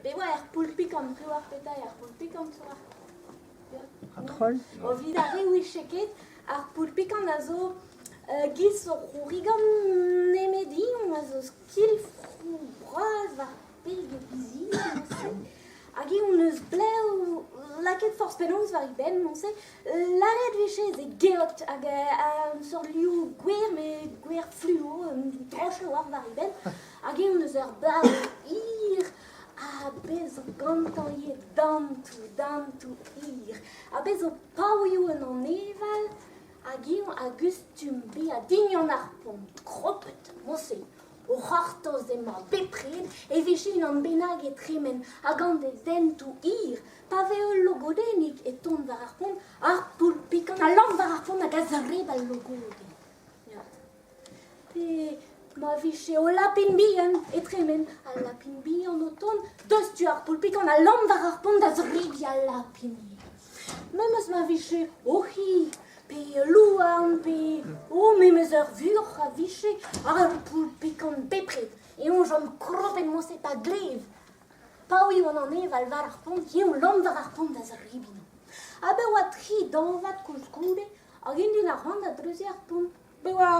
Be oa er poulpikant, piv oar petra eo ar poulpikant sur An troll. O vit ar re ouiche ket, ar poulpikant a zo giz ur c'hourigan nemet eñ a zo skilfroù bras war beg e bizhier neuze. Hag eñ hon eus blev lakaet forzh penaos war e benn neuze. Lâret 'vije ez eo geot hag un seurt liv gwer met gwer fluo, un droch a-walc'h war e benn. Hag eñ hon eus ur barr hir ha bez zo gantañ ivez dantoù, dantoù hir. Ha bez zo pavioù un aneval hag eñ a gustum bezañ dignon ar pont, kropet, mouse. O c'hortoz emañ bepred e vije unan bennak e tremen ha gant e dentoù hir pa vez ul logodennig e tont war ar pont, ar poull pikant a lamm war ar pont hag a zreb al logodenn. Ya. Pe ma vije o lapin bihan e tremen, al lapin bihan o tont deus tu ar poull pikant a lamm war ar pont da zrebiñ al lapin. Memes ma vije o c'hi pe louarn pe oh memes ur vuoc'h a vije ar poull pikant bepred eo chom kropet moñse pa glev paoioù an aneval war ar pont eo lamm war ar pont da zrebiñ ha be oa tri dañvad koulskoude hag int din arc'hant da dreuziñ ar pont be oa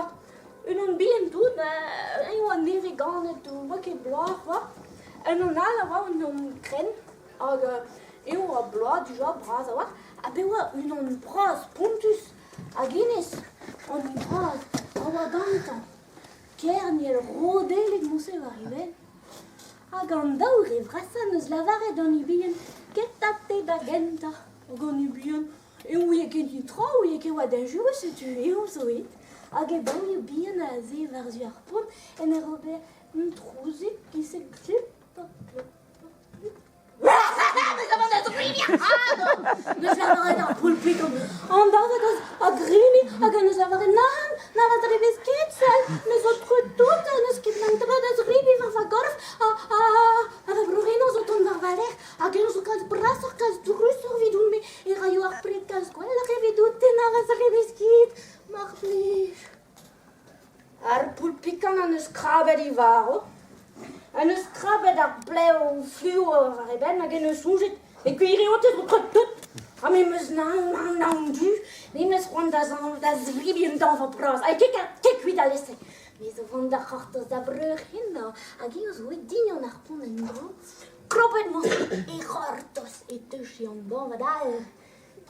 unan bihan tout eñ oa nevez ganet oa ket bloaz c'hoazh unan all a oa unan krenn Hag eñ oa bloaz dija, bras a-walc'h, ha bet oa unan bras spontus hag hennezh, an bras, a oa gantañ kerniel rodellek mouse war e benn. Hag an daou re vrasañ 'neus lavaret d'an hini bihan, ket ha te da gentañ. Hag an hini bihan, e ouie ket netra, ouie ket oa dañjerus, setu eñ zo aet. Hag e daouioù bihan aze war-zu ar pont en ur ober un trouzig giz-se klip, klop, Neus lavaret ar poulpig an dañvad a grene hag en deus lavaret nann, na va zrebez ket sell, me zo treut tout ha n'eus ket an dra da zrebiñ war va gorf ha ha va breur-henañ zo tont war va lerc'h hag eñ zo kalz brasoc'h, kalz drusoc'h evidoun-me e raio ar pred kalz gwelloc'h evidout-te na va zrebez ket, mar plij. Ar poulpikan en deus krabet e varv, en deus krabet ar blev fluor war e benn hag en deus soñjet e gwir eo te zo treut tout ha me 'm eus naon, naon, naon du, me 'm eus c'hoant da da zebriñ un dañvad bras ha ket ket kuit alese. Me zo vont da c'hortoz da vreur henañ hag eñ zo aet din ar pont en-dro. Kropet 'm eus e c'hortoz e teufe an dañvad all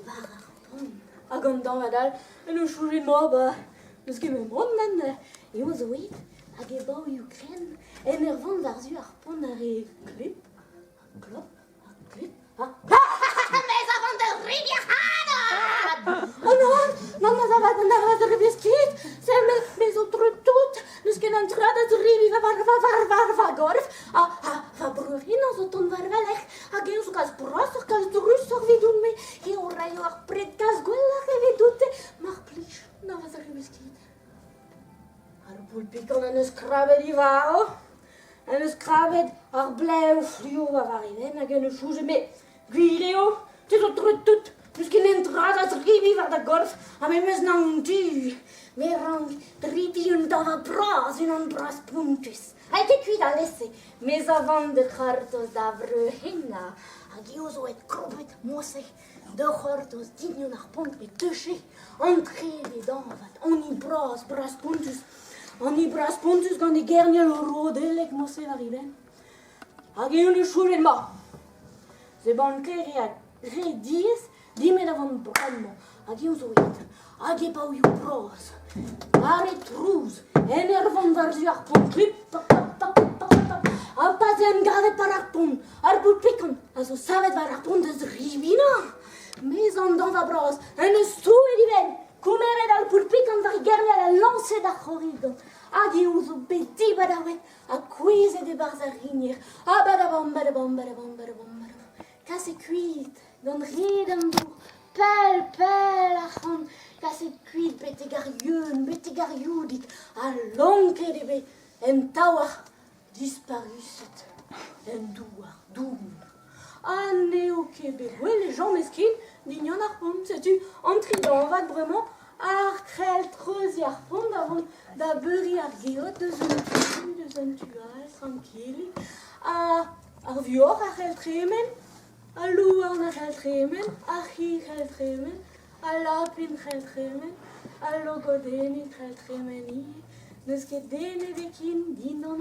war ar pont. Hag an dañvad all en deus soñjet ma ba n'eus ket met mont nann eo zo aet hag e baoioù krenn en ur vont war-zu ar pont a re klip ha klop ha klip ha Mez a vont da rivier Oh non, non, na va na va zrebez ket, se me, me zo treut tout, n'eus ket an dra da zrebiñ va va va va va gorf, ha ha va breur henañ zo tont war va lerc'h, Hag eñ zo kalz brasoc'h, kalz drusoc'h evidoun-me. Eo raio ar pred kalz gwelloc'h evidout-te. Mar plij, na va zremes ket. Ar poulpikant en deus krabet e varv, en deus krabet ar blev fluo war e benn hag en deus soñjet, met gwir eo, te zo treut-tout, n'eus ket un dra da zrebiñ war da gorf ha me 'm eus naon du. Me rank drebiñ un dañvad bras, unan bras spontus. Ha ket kuit alese, Mes a van da c'hortoz da vreur henañ hag eo zo aet krobet mouse da c'hortoz dignon ar pont e teuche an trede dañvad, an hini bras, bras-spontus, an hini bras-spontus gant e gerniel rodellek mouse war e benn. Hag eñ ne choulet ma. Seblant ket re re diaes dimet a vont bremañ hag eñ zo aet hag e baoioù bras war e trouz en ur vont war-zu ar pont klip pap pap pap pap pap ha pa 'z en gavet war ar pont ar boud pikant a zo savet war ar pont da zribinañ mes an dañvad bras en deus stouet e benn koumeret ar boud pikant war e gerniel ha lañset ar c'horrigan hag eo zo bet dibadaouet ha kouezhet e-barzh ar rinier ha badabam badabam badabam badabam badabam kaset kuit gant red an dour, pell, pell ac'hann, kaset kuit betek ar yeun, betek ar youdig, ha lonket eo bet en taouarc'h disparuset en douar doun. Ha n'eo ket bet gwelet james ken dignon ar pont. Setu an tri dañvad bremañ ar krell treuziñ ar pont da vont da beuriñ ar geot deus un tu, deus un tu all, trankilik. Ha. Ar vuoc'h a c'hell tremen, al louarn a c'hell tremen, ar c'hi c'hell tremen, al lapin c'hell tremen, al logodennig c'hell tremen ivez. N'eus ket den ebet ken dindan.